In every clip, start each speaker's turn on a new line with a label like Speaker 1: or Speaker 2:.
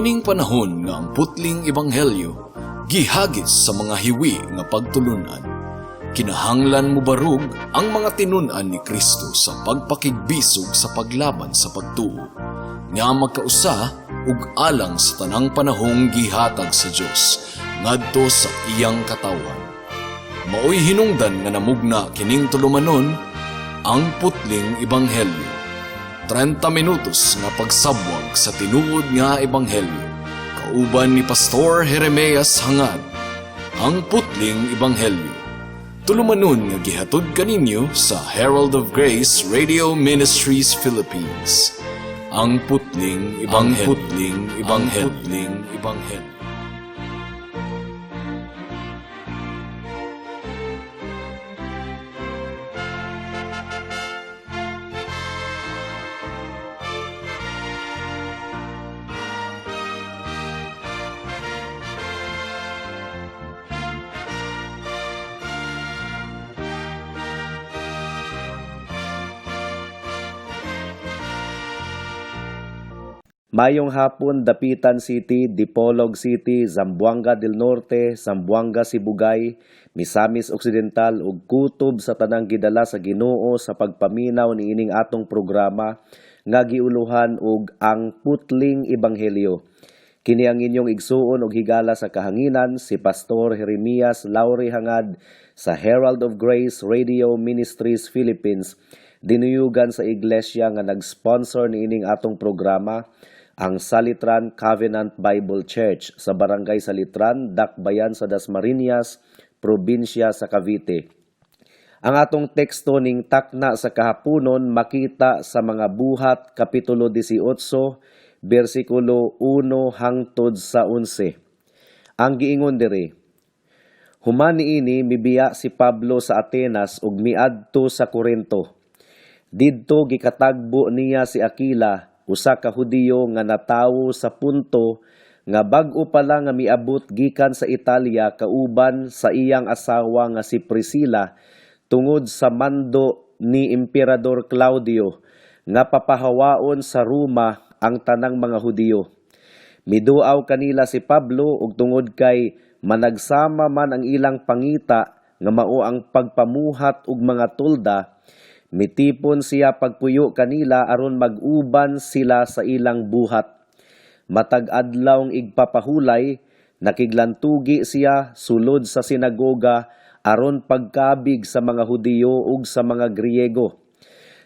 Speaker 1: Niining panahon nga ang putling ebanghelyo gihagis sa mga hiwi nga pagtulunan, kinahanglan mobarog ang mga tinun-an ni Kristo sa pagpakigbisog sa paglaban sa pagtuo nga magkausa ug alang sa tanang panahong gihatag sa Dios ngadto sa iyang katawhan. Maoy hinungdan nga namugna kining tulumanon, Ang Putling Ebanghelyo. 30 minutos nga pagsabwag sa tinuod nga ebanghelyo. Kauban ni Pastor Jeremias Hangad. Ang Putling Ebanghelyo. Tulumanon nga gihatod kaninyo sa Herald of Grace Radio Ministries Philippines. Ang Putling Ebanghelyo. Ang Putling Ebanghelyo. Ang Putling Ebanghelyo.
Speaker 2: Mayong hapon, Dapitan City, Dipolog City, Zamboanga del Norte, Zamboanga Sibugay, Misamis Occidental ug kutob sa tanang gidala sa Ginoo sa pagpaminaw niining atong programa nga giuluhan og Ang Putling Ebanghelyo. Kini ang inyong igsuon og higala sa kahanginan, si Pastor Jeremias Lauri Hangad sa Herald of Grace Radio Ministries Philippines, dinuyugan sa iglesia nga nag-sponsor niining atong programa, ang Salitran Covenant Bible Church sa Barangay Salitran, Dakbayan sa Dasmariñas, probinsya sa Cavite. Ang atong teksto ning takna sa kahaponon makita sa Mga Buhat kapitulo 18 bersikulo 1 hangtod sa 11. Ang giingon diri: Human niini, mibiya si Pablo sa Atenas ug miadto sa Corinto. Didto gikatagbo niya si Aquila, usa ka Hudiyo nga natawo sa Punto nga bag-o pa lang nga miabot gikan sa Italia kauban sa iyang asawa nga si Priscilla tungod sa mando ni Emperador Claudio nga papahawaon sa Roma ang tanang mga Hudiyo. Miduaw kanila si Pablo ug tungod kay managsama man ang ilang pangita nga mao ang pagpamuhat og mga tolda, mitipon siya pagpuyo kanila aron mag-uban sila sa ilang buhat. Matag adlawng igpapahulay, nakiglantugi siya sulod sa sinagoga aron pagkabig sa mga Hudiyo ug sa mga Griego.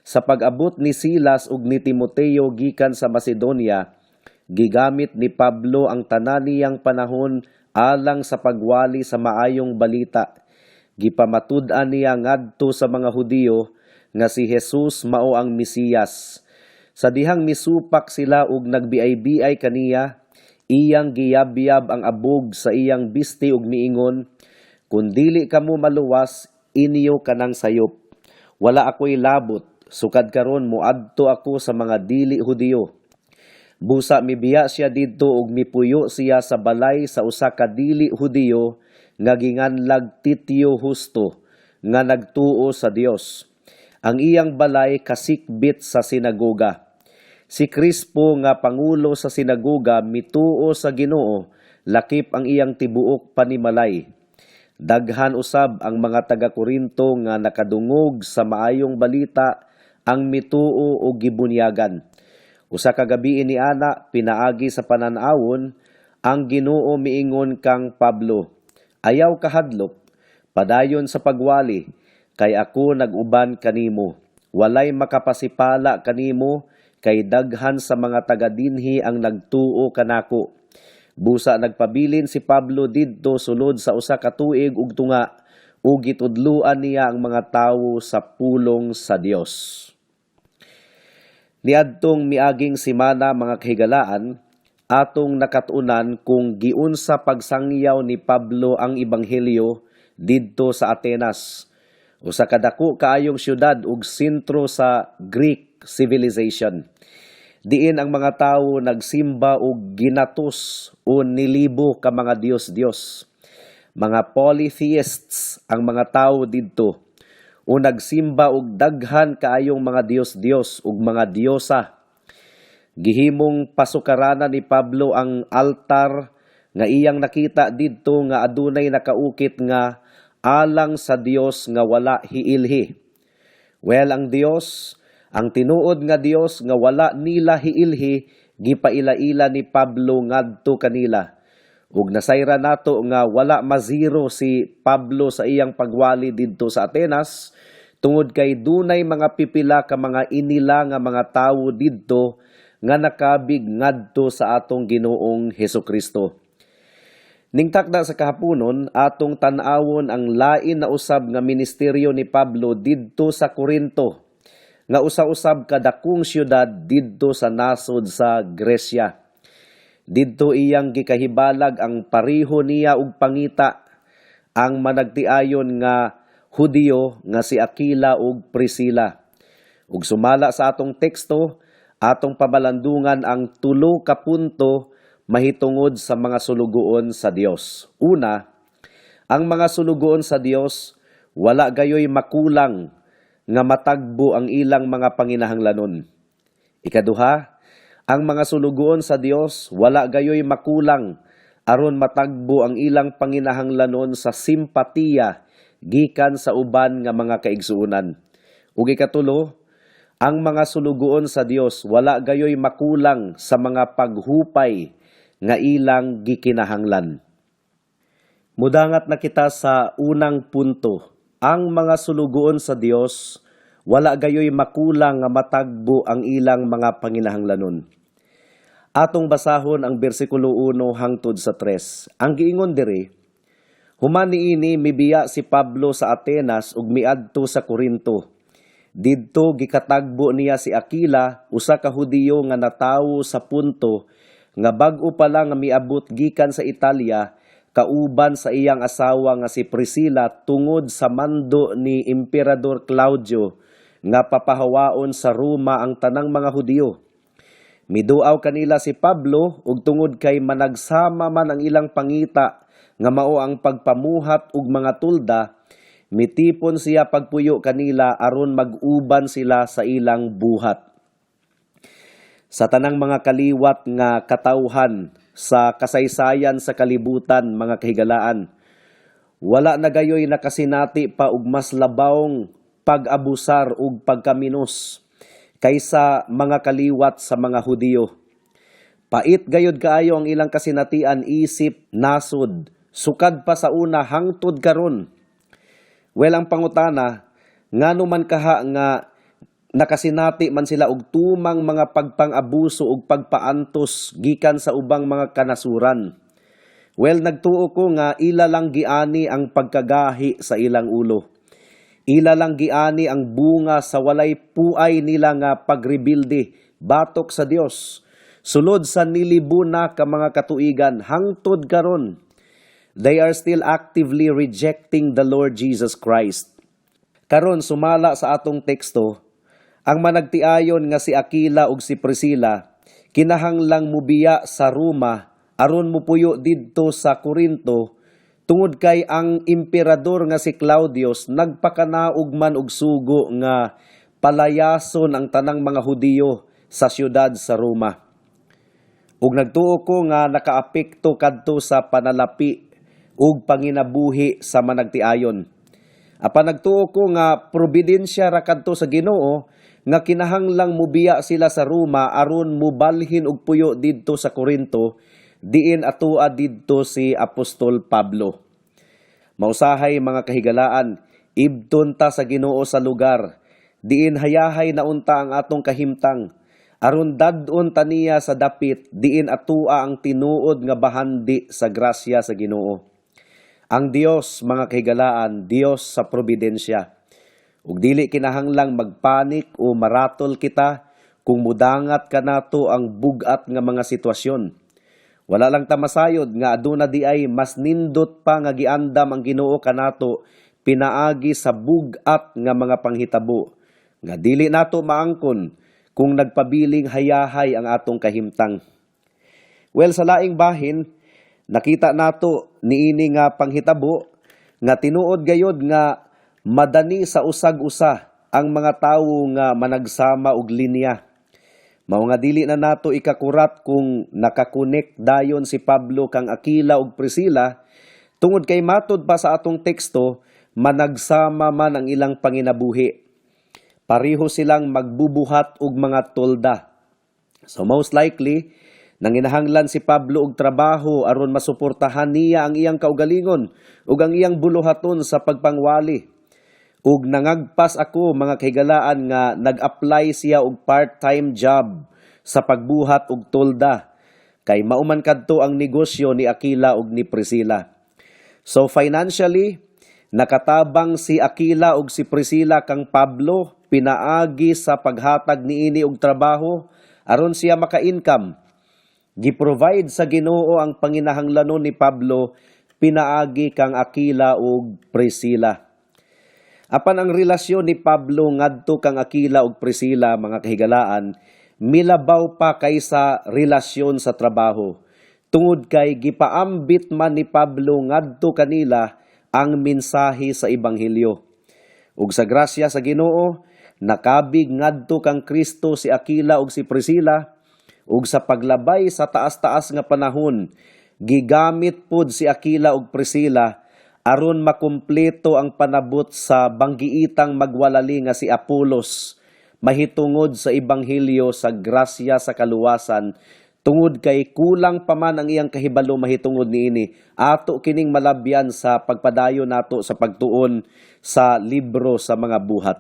Speaker 2: Sa pag-abot ni Silas ug ni Timoteo gikan sa Macedonia, gigamit ni Pablo ang tanan niyang panahon alang sa pagwali sa maayong balita. Gipamatud-an niya ngadto sa mga Hudiyo nga si Jesus mao ang Mesiyas. Sa dihang misupak sila ug nagbiay-biay kaniya, iyang giyabyab ang abog sa iyang bisti ug miingon, "Kun dili kamo maluwas, inyo kanang sayop. Wala ako'y labot, sukad karon moadto ako sa mga dili Hudiyo." Busa mibiya siya didto ug mipuyo siya sa balay sa usa ka dili Hudiyo nga ginganlag Titio Justo nga nagtuo sa Dios. Ang iyang balay kasikbit sa sinagoga. Si Crispo nga pangulo sa sinagoga mituo sa Ginoo, lakip ang iyang tibuok panimalay. Daghan usab ang mga taga Korinto nga nakadungog sa maayong balita ang mituo og gibunyagan. Usa ka gabi ni ana, pinaagi sa panan-awon, ang Ginoo miingon kang Pablo, "Ayaw kahadlok, padayon sa pagwali, kay ako nag-uban kanimo. Walay makapasipala kanimo kay daghan sa mga taga dinhi ang nagtuo kanako." Busa nagpabilin si Pablo didto sulod sa 1 ka tuig ug tunga ug gitudluan niya ang mga tawo sa pulong sa Dios. Niadtong miaging simana, mga kahigalaan, atong nakatunan kung giunsa pagsangyaw ni Pablo ang ebanghelyo didto sa Atenas, usa ka dako kaayong syudad ug sentro sa Greek civilization. Diin ang mga tawo nagsimba og ginatos o nilibo ka mga diyos-diyos. Mga polytheists ang mga tawo didto o nagsimba og daghan kaayong mga diyos-diyos ug mga diyosa. Gihimong pasukaranan ni Pablo ang altar nga iyang nakita didto nga adunay nakaukit nga "Alang sa Dios nga wala hiilhi." Well, ang Dios, ang tinuod nga Dios nga wala nila hiilhi, gipaila-ila ni Pablo ngadto kanila. Ug nasayra nato nga wala mazero si Pablo sa iyang pagwali didto sa Atenas tungod kay dunay mga pipila ka mga inila nga mga tawo didto nga nakabig ngadto sa atong Ginoong Hesukristo. Ning takda sa kahaponon, atong tan-awon ang lain na usab nga ministeryo ni Pablo didto sa Corinto, nga usa-usab kadakong syudad didto sa nasod sa Gresya. Didto iyang gikahibalag ang pariho niya og pangita, ang managtiayon nga Hudiyo nga si Aquila ug Priscilla. Ug sumala sa atong teksto, atong pamalandungan ang tulo ka punto mahitungod sa mga sulugoon sa Dios. Una, ang mga sulugoon sa Dios wala gayoy makulang nga matagbo ang ilang mga panginahanglanon. Ikaduha, ang mga sulugoon sa Dios wala gayoy makulang aron matagbo ang ilang panginahanglanon sa simpatiya gikan sa uban nga mga kaigsuonan. Ug ikatulo, ang mga sulugoon sa Dios wala gayoy makulang sa mga paghupay nga ilang gikinahanglan. Mudangat na kita sa unang punto. Ang mga sulugoon sa Dios wala gayoy makulang nga matagbo ang ilang mga panginahanglanon. Atong basahon ang bersikulo 1 hangtod sa 3. Ang giingon diri, "Human niini mibiya si Pablo sa Atenas ug miadto sa Corinto. Didto gikatagbo niya si Aquila, usa ka Hudiyo nga natawo sa Punto, nga bag-o pa lang nga miabot gikan sa Italia kauban sa iyang asawa nga si Priscilla tungod sa mando ni Emperador Claudio nga papahawaon sa Roma ang tanang mga Hudiyo. Miduaw kanila si Pablo ug tungod kay managsama man ang ilang pangita nga mao ang pagpamuhat og mga tulda, mitipon siya pagpuyo kanila aron mag-uban sila sa ilang buhat." Sa tanang mga kaliwat nga katawhan sa kasaysayan sa kalibutan, mga kahigalaan, wala na gayoy nakasinati pa og mas labawng pag-abusar ug pagkaminos kaysa mga kaliwat sa mga Hudiyo. Pait gayod kaayo ang ilang kasinatian isip nasod, sukad pa sa una hangtod karon. Well, ang pangutana, ngano man kaha nga nakasinati man sila og tumang mga pagpang-abuso ug pagpaantos gikan sa ubang mga kanasuran? Well, nagtuo ko nga ila lang giani ang pagkagahi sa ilang ulo. Ila lang giani ang bunga sa walay puay nila nga pagrebilde batok sa Dios. Sulod sa nilibo na ka mga katuigan hangtod karon, they are still actively rejecting the Lord Jesus Christ. Karon, sumala sa atong teksto, ang managtiayon nga si Aquila ug si Priscilla kinahanglang mubiya sa Roma aron mupuyo didto sa Corinto tungod kay ang emperador nga si Claudius nagpakanaog man og sugo nga palayason ang tanang mga Hudiyo sa siyudad sa Roma. Ug nagtuo ko nga nakaapekto kadto sa panalapi ug panginabuhi sa managtiayon. Apan nagtuo ko nga providensya ra kadto sa Ginoo nga kinahanglang mubiya sila sa Roma aron mubalhin og puyo didto sa Corinto, diin atoa didto si Apostol Pablo. Mausahay, mga kahigalaan, ibton ta sa Ginoo sa lugar diin hayahay na unta ang atong kahimtang aron dad-on ta niya sa dapit diin atoa ang tinuod nga bahandi sa grasya sa Ginoo. Ang Dios, mga kahigalaan, Dios sa providensya. Ug dili kinahanglang magpanik o maratol kita kung mudangat kanato ang bugat nga mga sitwasyon. Wala lang ta masayod nga aduna di ay mas nindot pa nga giandam ang Ginoo kanato pinaagi sa bugat nga mga panghitabo nga dili nato maangkon kung nagpabiling hayahay ang atong kahimtang. Well, sa laing bahin, nakita nato niini nga panghitabo nga tinuod gayod nga madani sa usag-usa ang mga tawo nga managsama og linya. Mao nga dili na nato ikakurat kung naka-connect dayon si Pablo kang Aquila ug Priscilla tungod kay matud pa sa atong teksto, managsama man ang ilang panginabuhi. Pareho silang magbubuhat og mga tolda. So most likely, nanginahanglan si Pablo og trabaho aron masuportahan niya ang iyang kaugalingon ug ang iyang buluhaton sa pagpangwali. Ug nangagpas ako, mga kahigalaan, nga nag-apply siya og part-time job sa pagbuhat og tolda kay mao man kadto ang negosyo ni Aquila ug ni Priscilla. So financially, nakatabang si Aquila ug si Priscilla kang Pablo pinaagi sa paghatag niini og trabaho aron siya maka-income. Gi-provide sa Ginoo ang panginahanglanon ni Pablo pinaagi kang Aquila ug Priscilla. Apan ang relasyon ni Pablo ngadto kang Aquila ug Priscilla, mga kahigalaan, milabaw pa kaysa relasyon sa trabaho. Tungod kay gipaambit man ni Pablo ngadto kanila ang mensahe sa ebanghelyo. Ug sa grasya sa Ginoo, nakabig ngadto kang Kristo si Aquila ug si Priscilla, ug sa paglabay sa taas-taas nga panahon, gigamit pod si Aquila ug Priscilla aron makumpleto ang panabot sa banggiitang magwalali nga si Apolos mahitungod sa ebanghelyo sa grasya sa kaluwasan, tungod kay kulang pa man ang iyang kahibalo mahitungod niini. Ato kining malabyan sa pagpadayon nato sa pagtuon sa libro sa mga Buhat.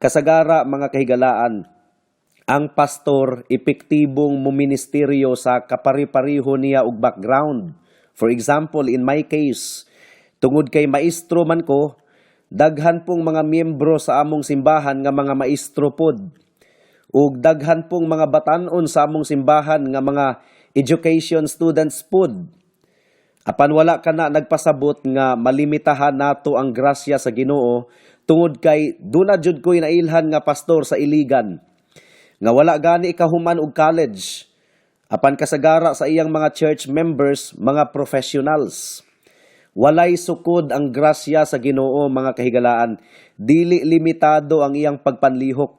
Speaker 2: Kasagara, mga kahigalaan, ang pastor epektibong muministeryo sa kapari-pariho niya og background. For example, in my case, tungod kay maestro man ko, daghan pong mga miyembro sa among simbahan nga mga maestro pod. Ug daghan pong mga batan-on sa among simbahan nga mga education students pod. Apan wala kana nagpasabot nga malimitahan nato ang grasya sa Ginoo, tungod kay duna jud ko'y nailhan nga pastor sa Iligan nga wala gani kahuman og college, apan kasagara sa iyang mga church members mga professionals. Walay sukod ang grasya sa Ginoo, mga kahigalaan. Dili limitado ang iyang pagpanlihok.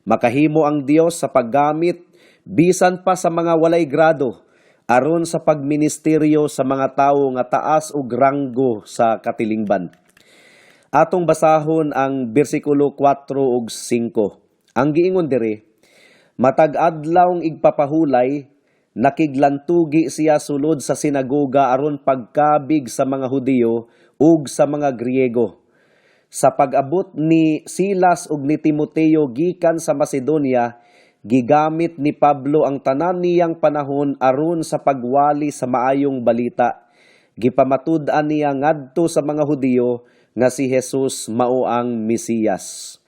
Speaker 2: Makahimo ang Dios sa paggamit bisan pa sa mga walay grado aron sa pagministeryo sa mga tawo nga taas og ranggo sa katilingban. Atong basahon ang bersikulo 4 ug 5. Ang giingon diri, matag adlawng igpapahulay, nakiglantugi siya sulod sa sinagoga aron pagkabig sa mga Hudiyo ug sa mga Griego. Sa pag-abot ni Silas ug ni Timoteo gikan sa Macedonia, gigamit ni Pablo ang tanan niyang panahon aron sa pagwali sa maayong balita. Gipamatud-an niya ngadto sa mga Hudiyo nga si Jesus mao ang Mesiyas.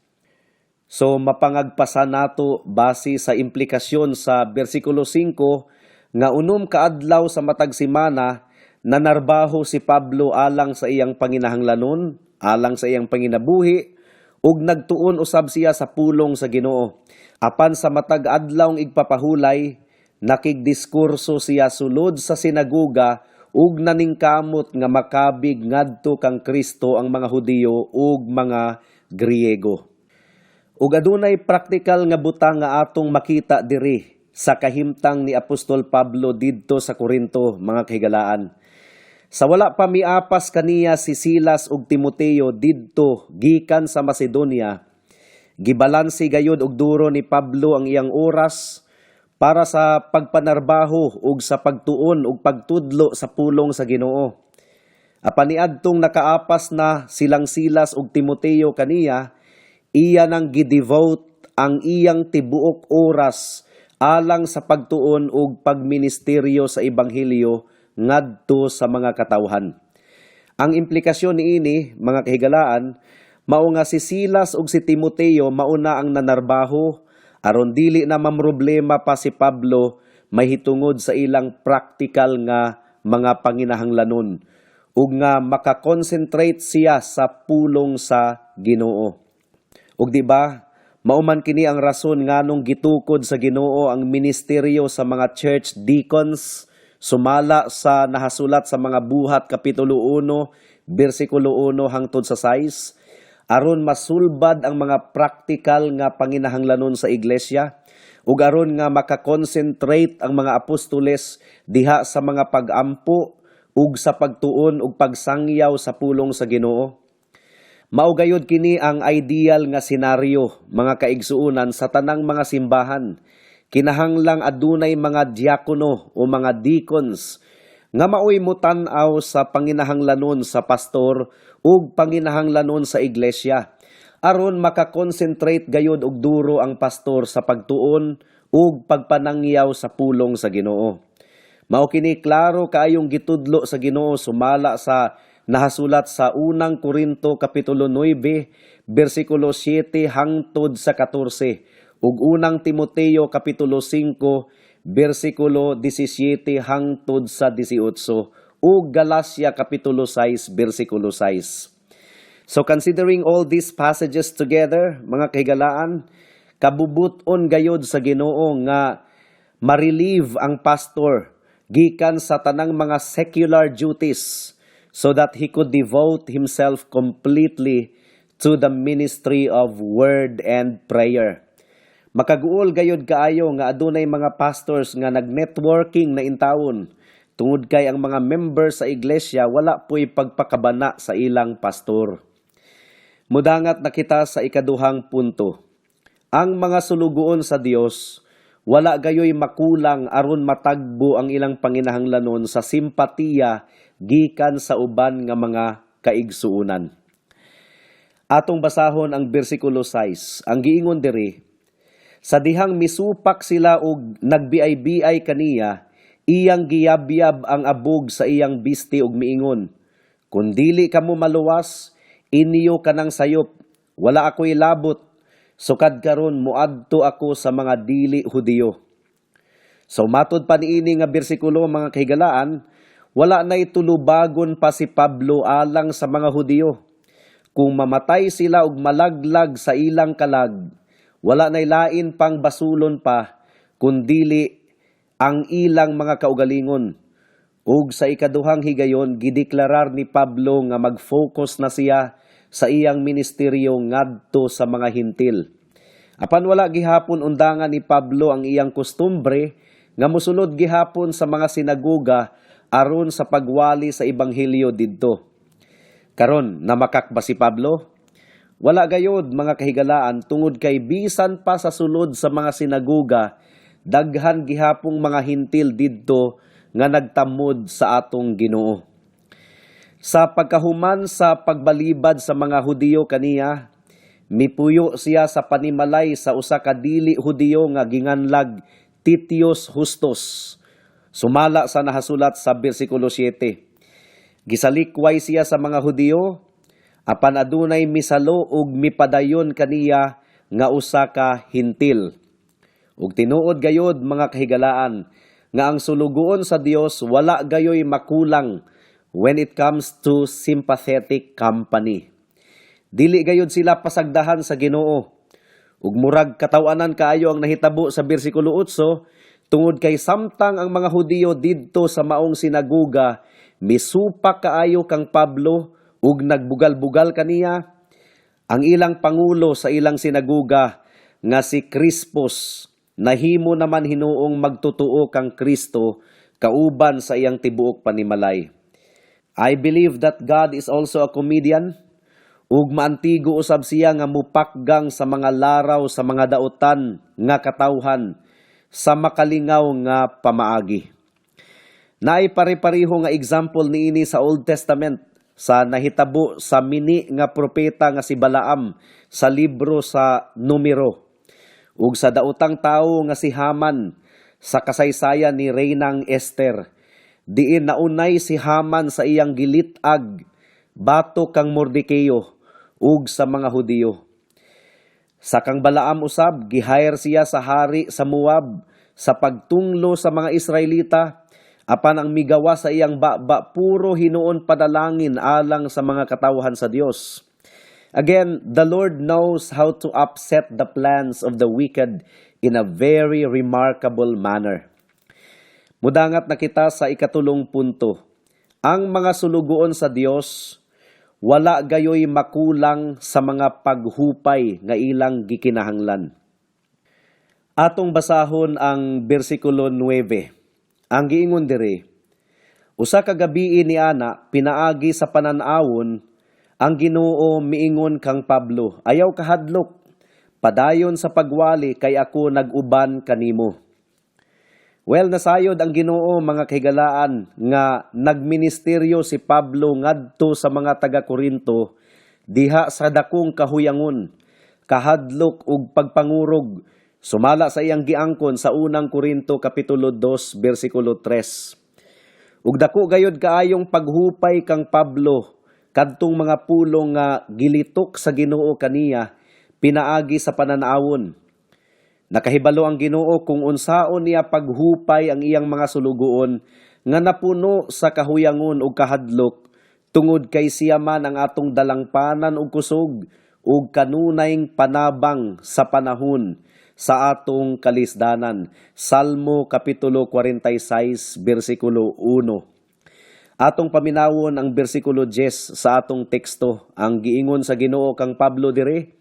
Speaker 2: So mapangagpasa nato base sa implikasyon sa bersikulo 5 nga 6 ka adlaw sa matag semana nanarbaho si Pablo alang sa iyang panginahanglanon, alang sa iyang panginabuhi, ug nagtuon usab siya sa pulong sa Ginoo. Apan sa matag adlawng igpapahulay, nakigdiskurso siya sulod sa sinagoga ug naningkamot nga makabig ngadto kang Kristo ang mga Hudiyo ug mga Griego. Ug adunay praktikal nga butang nga atong makita diri sa kahimtang ni Apostol Pablo didto sa Korinto, mga kahigalaan. Sa wala pa miapas kaniya si Silas ug Timoteo didto gikan sa Macedonia, gibalanse gayud og duro ni Pablo ang iyang oras para sa pagpanarbaho ug sa pagtuon ug pagtudlo sa pulong sa Ginoo. Apan niadtong nakaapas na silang Silas ug Timoteo kaniya, iya nang gidevote ang iyang tibuok oras alang sa pagtuon ug pagministeryo sa ebanghelyo ngadto sa mga katawhan. Ang implikasyon niini, mga kahigalaan, mao nga si Silas ug si Timoteo mauna ang nanarbaho aron dili na mamroblema pa si Pablo mahitungod sa ilang practical nga mga panginahanglanon ug nga makakonsentrate siya sa pulong sa Ginoo. Ug di ba, mao man kini ang rason nganong gitukod sa Ginoo ang ministeryo sa mga church deacons sumala sa nahasulat sa mga Buhat kapitulo 1 bersikulo 1 hangtod sa 6. aron masulbad ang mga praktikal nga panginahanglanon sa iglesia ug aron nga makakonsentrate ang mga apostoles diha sa mga pag-ampo ug sa pagtuon ug pagsangyaw sa pulong sa Ginoo. Mao gayud kini ang ideal nga senaryo, mga kaigsuonan, sa tanang mga simbahan. Kinahanglang adunay mga diakono o mga deacons nga maoy mutan-aw sa panginahanglanon sa pastor ug panginahanglanon sa iglesia aron makakonsentrate gayud og duro ang pastor sa pagtuon ug pagpanangyaw sa pulong sa Ginoo. Mao kini klaro kaayong gitudlo sa Ginoo sumala sa nahasulat sa Unang Korinto kapitulo 9 bersikulo 7 hangtod sa 14 ug Unang Timoteo kapitulo 5 bersikulo 17 hangtod sa 18 ug Galacia kapitulo 6 bersikulo 6. So considering all these passages together, mga kahigalaan, kabubuton gayod sa Ginoo nga ma-relieve ang pastor gikan sa tanang mga secular duties so that he could devote himself completely to the ministry of word and prayer. Makaguol gayod kaayo nga adunay mga pastors nga nag-networking na intawon tungod kay ang mga members sa iglesia wala po'y pagpakabana sa ilang pastor. Mudangat na kita sa ikaduhang punto. Ang mga sulugoon sa Dios wala gayoy makulang aron matagbo ang ilang panginahanglanon sa simpatiya gikan sa uban nga mga kaigsuonan. Atong basahon ang bersikulo 6. Ang giingon diri, "Sa dihang misupak sila og nagbiay-biay kaniya, iyang giyabyab ang abog sa iyang bisti og miingon, 'Kun dili kamo maluwas, inyo kanang sayop, wala ako'y labot, sukad karon muadto ako sa mga dili Hudiyo.'" So matod pa niini nga bersikulo, mga kahigalaan, wala na'y tulubagon pa si Pablo alang sa mga Hudiyo. Kung mamatay sila og malaglag sa ilang kalag, wala na'y lain pang basulon pa kundili ang ilang mga kaugalingon. Ug sa ikaduhang higayon, gideklarar ni Pablo nga mag-focus na siya sa iyang ministeryo ngadto sa mga Hintil. Apan wala gihapon undangan ni Pablo ang iyang kostumbre nga mosulod gihapon sa mga sinagoga aron sa pagwali sa ebanghelyo didto. Karon, namakak ba si Pablo? Wala gayod, mga kahigalaan, tungod kay bisan pa sa sulod sa mga sinagoga, daghan gihapong mga Hintil didto nga nagtamod sa atong Ginoo. Sa pagkahuman sa pagbalibad sa mga Hudiyo kaniya, mipuyo siya sa panimalay sa usa ka dili Hudiyo nga ginganlag Titius Justus. Sumala sa nahasulat sa bersikulo 7. Gisalikway siya sa mga Hudiyo, apan adunay misalo ug mipadayon kaniya nga usa ka Hintil. Ug tinuod gayod, mga kahigalaan, nga ang sulugoon sa Dios wala gayoy makulang when it comes to sympathetic company. Dili gayod sila pasagdahan sa Ginoo. Ug murag kataw-anan kaayo ang nahitabo sa bersikulo 8 tungod kay samtang ang mga Hudiyo didto sa maong sinagoga misupak kaayo kang Pablo ug nagbugal-bugal kaniya, ang ilang pangulo sa ilang sinagoga nga si Crispus nahimo naman hinuong magtutuo kang Kristo kauban sa iyang tibuok panimalay. I believe that God is also a comedian ug maantigo usab siya nga mupakgang sa mga laraw sa mga dautan nga katawhan sa makalingaw nga pamaagi. Naay pare-pareho nga example niini sa Old Testament sa nahitabo sa mini nga propeta nga si Balaam sa libro sa Numero ug sa daotang tawo nga si Haman sa kasaysayan ni Reynang Esther, diin naunay si Haman sa iyang gilitag batok kang Mordekeo ug sa mga Hudiyo. Sa kang Balaam usab, gihire siya sa hari sa Moab sa pagtunglo sa mga Israelita, apan ang migawa sa iyang baba puro hinuon padalangin alang sa mga katawhan sa Dios. Again, the Lord knows how to upset the plans of the wicked in a very remarkable manner. Mudangat na kita sa ikatulong punto. Ang mga sulugoon sa Dios Wala gayoy makulang sa mga paghupay nga ilang gikinahanglan. Atong basahon ang bersikulo 9. Ang giingon diri, "Usa ka gabii ni ana, pinaagi sa panan-awon, ang Ginoo miingon kang Pablo, 'Ayaw kahadlok, padayon sa pagwali kay ako nag-uban kanimo.'" Well, nasayod ang Ginoo, mga kahigalaan, nga nagministeryo si Pablo ngadto sa mga taga Korinto diha sa dakong kahuyangon, kahadlok ug pagpangurog, sumala sa iyang giangkon sa Unang Korinto kapitulo 2 bersikulo 3. Ug dako gayod kaayong paghupay kang Pablo kadtong mga pulong nga gilitok sa Ginoo kaniya pinaagi sa pananawon. Nakahibalo ang Ginoo kung unsaon niya paghupay ang iyang mga sulugoon nga napuno sa kahuyangon ug kahadlok, tungod kay siya man ang atong dalangpanan ug kusog ug kanunayng panabang sa panahon sa atong kalisdanan. Salmo kapitulo 46 bersikulo 1. Atong paminawon ang bersikulo 10 sa atong teksto. Ang giingon sa Ginoo kang Pablo dire,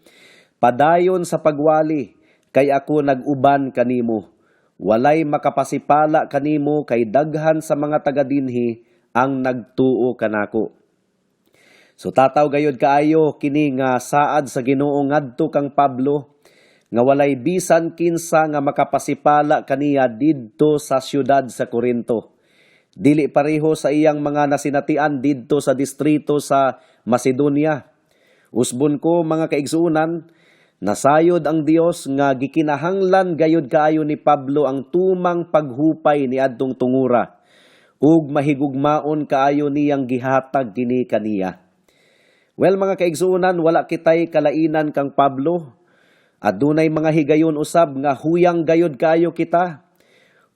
Speaker 2: "Padayon sa pagwali kay ako nag-uban kanimo. Walay makapasipala kanimo kay daghan sa mga taga dinhi ang nagtuo kanako." So tataw gayod kaayo kini nga saad sa Ginoo ngadto kang Pablo nga walay bisan kinsa nga makapasipala kaniya didto sa siyudad sa Korinto. Dili pareho sa iyang mga nasinatian didto sa distrito sa Macedonia. Usbon ko, mga kaigsuonan, nasayod ang Dios nga gikinahanglan gayod kaayo ni Pablo ang tumang paghupay ni adtong tungura ug mahigugmaon kaayo niyang gihatag kini kaniya. Well, mga kaigsuonan, wala kitay kalainan kang Pablo. Adunay mga higayon usab nga huyang gayod kaayo kita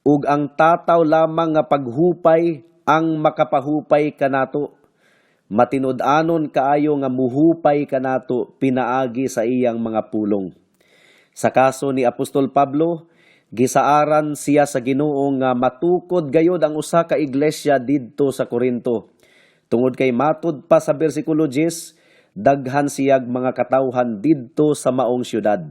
Speaker 2: ug ang tataw lamang nga paghupay ang makapahupay kanato. Matinud-anon kaayo nga muhupay kanato pinaagi sa iyang mga pulong. Sa kaso ni Apostol Pablo, gisaaran siya sa Ginoo nga matukod gayod ang usa ka iglesia didto sa Korinto. Tungod kay matud pa sa bersikulo 10, daghan siyag mga katawhan didto sa maong syudad.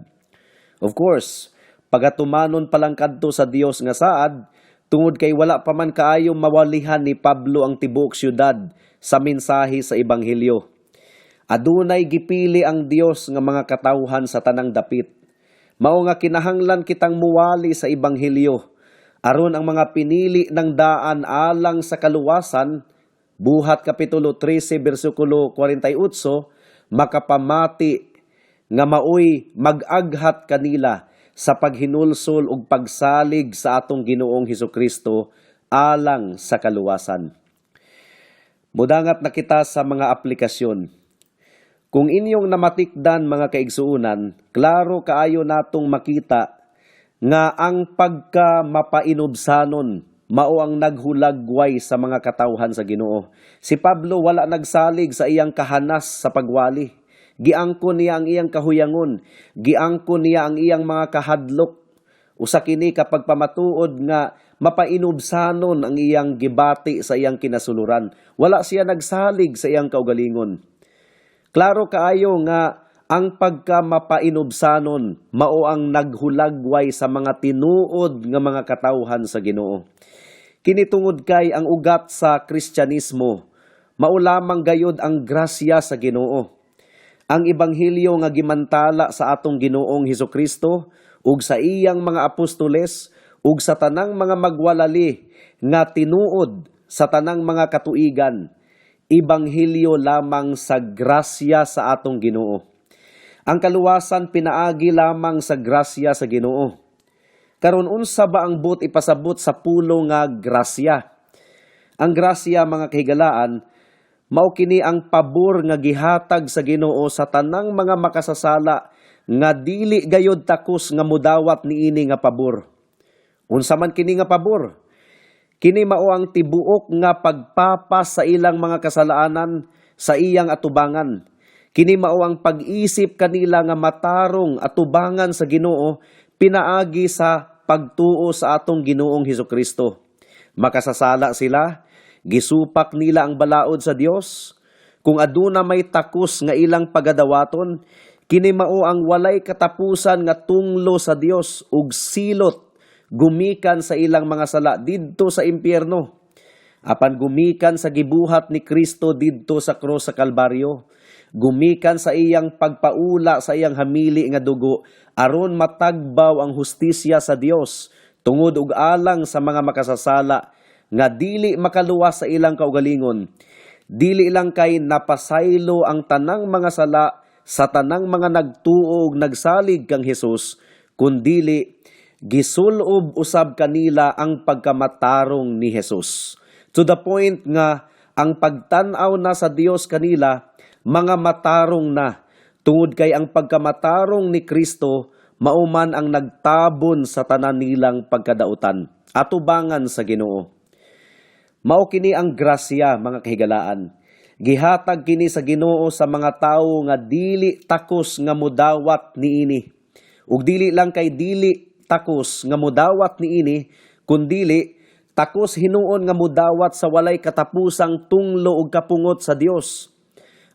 Speaker 2: Of course, pagatumanon pa lang kadto sa Dios nga saad, tungod kay wala pa man kaayo mawalihan ni Pablo ang tibuok syudad sa mensahe sa ebanghelyo. Adunay gipili ang Dios nga mga katawhan sa tanang dapit. Mao nga kinahanglan kitang muwali sa ebanghelyo aron ang mga pinili ng daan alang sa kaluwasan, Buhat kapitulo 13 bersikulo 48, makapamati nga maoy mag-aghat kanila sa paghinulsol ug pagsalig sa atong Ginoong Hesukristo alang sa kaluwasan. Mudangat na kita sa mga aplikasyon. Kung inyong namatikdan, mga kaigsuunan, klaro kaayo natong makita nga ang pagka mapainubsanon mao ang naghulagway sa mga katawhan sa Ginoo. Si Pablo wala nagsalig sa iyang kahanas sa pagwali. Giangkon niya ang iyang kahuyangon, giangkon niya ang iyang mga kahadlok. Usa kini kapag pamatuod nga mapainubsanon ang iyang gibati sa iyang kinasuluran. Wala siya nagsalig sa iyang kaugalingon. Klaro kaayo nga ang pagka mapainubsanon mao ang naghulagway sa mga tinuod nga mga katawhan sa Ginoo. Kini tungod kay ang ugat sa Kristyanismo mao lamang gayod ang grasya sa Ginoo. Ang ebanghelyo nga gimantala sa atong Ginoong Hesukristo ug sa iyang mga apostoles ug sa tanang mga magwalali nga tinuod sa tanang mga katuigan, ebanghelyo lamang sa grasya sa atong Ginoo. Ang kaluwasan pinaagi lamang sa grasya sa Ginoo. Karon, unsa ba ang buot ipasabot sa pulong nga grasya? Ang grasya, mga kahigalaan, mao kini ang pabor nga gihatag sa Ginoo sa tanang mga makasasala nga dili gayod takos nga mudawat niini nga pabor. Unsa man kini nga pabor? Kini mao ang tibuok nga pagpapas sa ilang mga kasalaanan sa iyang atubangan. Kini mao ang pag-isip kanila nga matarong atubangan sa Ginoo pinaagi sa pagtuo sa atong Ginoong Hesukristo. Makasasala sila, gisupak nila ang balaod sa Dios, Kung aduna may takos nga ilang pagadawaton, kini mao ang walay katapusan nga tunglo sa Dios ug silot gumikan sa ilang mga sala didto sa impyerno. Apan gumikan sa gibuhat ni Kristo didto sa krus sa Kalbaryo, gumikan sa iyang pagpaula sa iyang hamili nga dugo aron matagbaw ang hustisya sa Dios tungod ug alang sa mga makasasala nga dili makaluwas sa ilang kaugalingon. Dili lang kay napasaylo ang tanang mga sala sa tanang mga nagtuo ug nagsalig kang Hesus, kundili gisulob usab kanila ang pagkamatarong ni Hesus. To the point nga ang pagtan-aw na sa Dios kanila, mga matarong na, tungod kay ang pagkamatarong ni Kristo mao man ang nagtabon sa tanan nilang pagkadautan atubangan sa Ginoo. Mao kini ang grasya, mga kahigalaan. Gihatag kini sa Ginoo sa mga tawo nga dili takos nga mudawat niini. Ug dili lang kay dili takos nga mudawat niini, kundili takos hinuon nga mudawat sa walay katapusang tunglo ug kapungot sa Dios.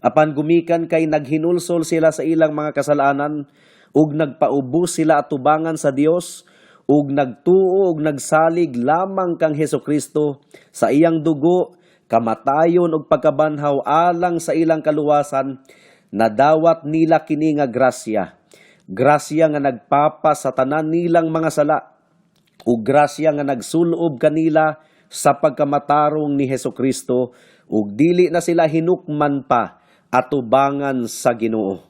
Speaker 2: Apan gumikan kay naghinulsol sila sa ilang mga kasalanan ug nagpaubos sila atubangan sa Dios ug nagtuo ug nagsalig lamang kang Hesukristo sa iyang dugo, kamatayon ug pagkabanhaw alang sa ilang kaluwasan, nadawat nila kini nga grasya. Grasya nga nagpapa sa tanan nilang mga sala ug grasya nga nagsulob kanila sa pagkamatarong ni Hesukristo ug dili na sila hinukman pa atubangan sa Ginoo.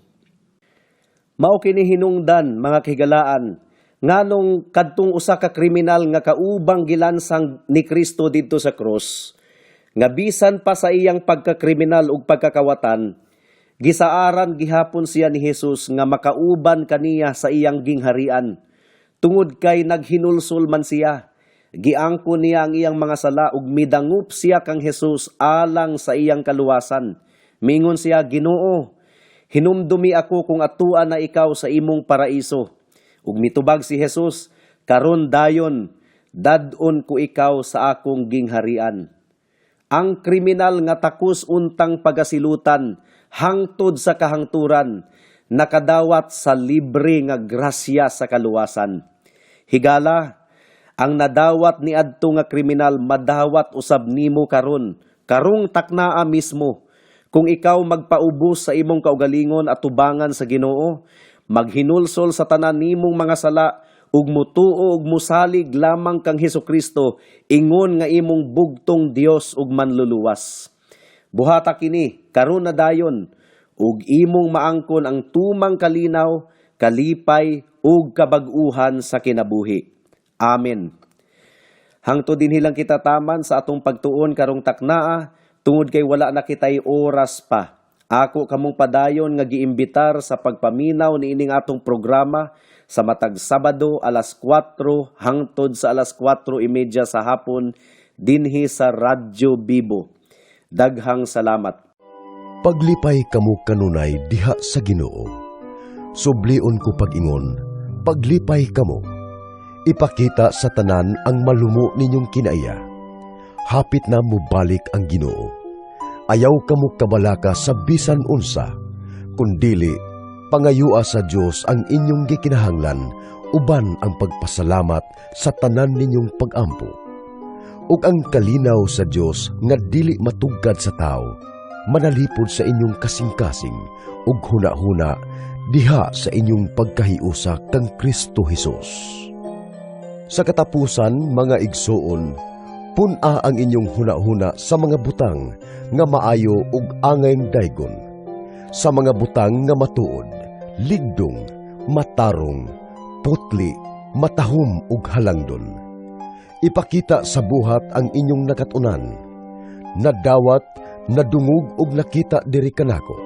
Speaker 2: Mao kini hinungdan, mga kahigalaan, nganong kadtong usa ka kriminal nga kaubang gilansang ni Kristo didto sa krus, nga bisan pa sa iyang pagkakriminal ug pagkakawatan, gisaaran gihapon siya ni Jesus nga makauban kaniya sa iyang gingharian, tungod kay naghinulsol man siya. Giangkon niya ang iyang mga sala ug midangup siya kang Jesus alang sa iyang kaluwasan. Mingon siya, "Ginoo, hinumdumi ako kung atua na ikaw sa imong paraiso." Ug mitubag si Jesus, "Karon dayon, dad-on ko ikaw sa akong gingharian." Ang kriminal nga takos untang pagasilutan hangtod sa kahangturan, nakadawat sa libre nga grasya sa kaluwasan. Higala, ang nadawat ni adto nga kriminal madawat usab nimo karon, karong taknaa mismo. Kung ikaw magpaubos sa imong kaugalingon atubangan sa Ginoo, maghinulsol sa tanan nimong mga sala ug mutuo ug musalig lamang kang Hesukristo ingon nga imong bugtong Dios ug Manluluwas. Buhata kini karon na dayon ug imong maangkon ang tumang kalinaw, kalipay ug kabag-uhan sa kinabuhi. Amen. Hangtod dinhi lang kita taman sa atong pagtuon karong taknaa tungod kay wala na kitay oras pa. Ako kamong padayon nga giimbitar sa pagpaminaw niining atong programa sa matag Sabado, alas 4 hangtod sa alas 4:30 sa hapon dinhi sa Radyo Bibo. Daghang salamat.
Speaker 3: Paglipay kamo kanunay diha sa Ginoo. Sublion ko pag-ingon, paglipay kamo. Ipakita sa tanan ang malumo ninyong kinaiya. Hapit na mubalik ang Ginoo. Ayaw kamo kabalaka sa bisan unsa, kundili pangayua sa Dios ang inyong gikinahanglan uban ang pagpasalamat sa tanan ninyong pagampo. Ug ang kalinaw sa Dios nga dili matugkad sa tao, manalipod sa inyong kasing-kasing ug hunahuna diha sa inyong pagkahiusa kang Kristo Hesus. Sa katapusan, mga igsuon, pun-a ang inyong hunahuna sa mga butang nga maayo ug angayng daygon, sa mga butang nga matuod, ligdong, matarong, putli, matahom ug halangdon. Ipakita sa buhat ang inyong nakat-unan, nadawat, nadungog ug nakita diri kanako.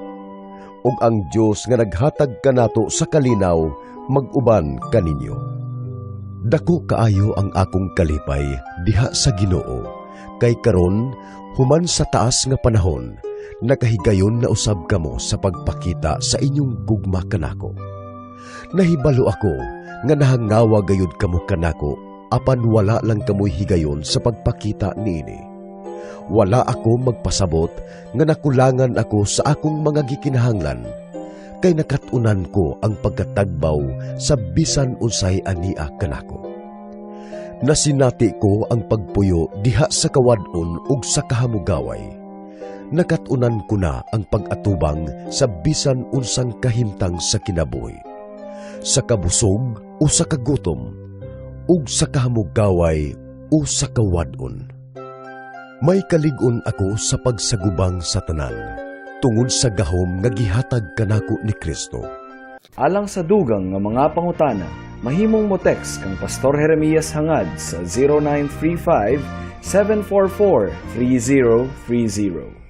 Speaker 3: Ug ang Dios nga naghatag kanato sa kalinaw mag-uban kaninyo. Dako kaayo ang akong kalipay diha sa Ginoo kay karon, human sa taas nga panahon, nakahigayon na usab kamo sa pagpakita sa inyong gugma kanako. Nahibalo ako nga nahangawa gayud kamo kanako, apan wala lang kamoy higayon sa pagpakita niini. Wala ako magpasabot nga nakulangan ako sa akong mga gikinahanglan, kay nakat-unan ko ang pagkatagbaw sa bisan unsay ania kanako. Nasinati ko ang pagpuyo diha sa kawad-on ug sa kahamugaway. Nakat-unan ko na ang pag-atubang sa bisan unsang kahimtang sa kinabuhi, sa kabusog o sa kagutom, ug sa kahamugaway o sa kawad-on. May kalig-on ako sa pagsagubang sa tanan, tungod sa gahom nga gihatag kanako ni Kristo.
Speaker 1: Alang sa dugang nga mga pangutana, mahimong mo text kang Pastor Jeremias Hangad sa 0935 744 3030.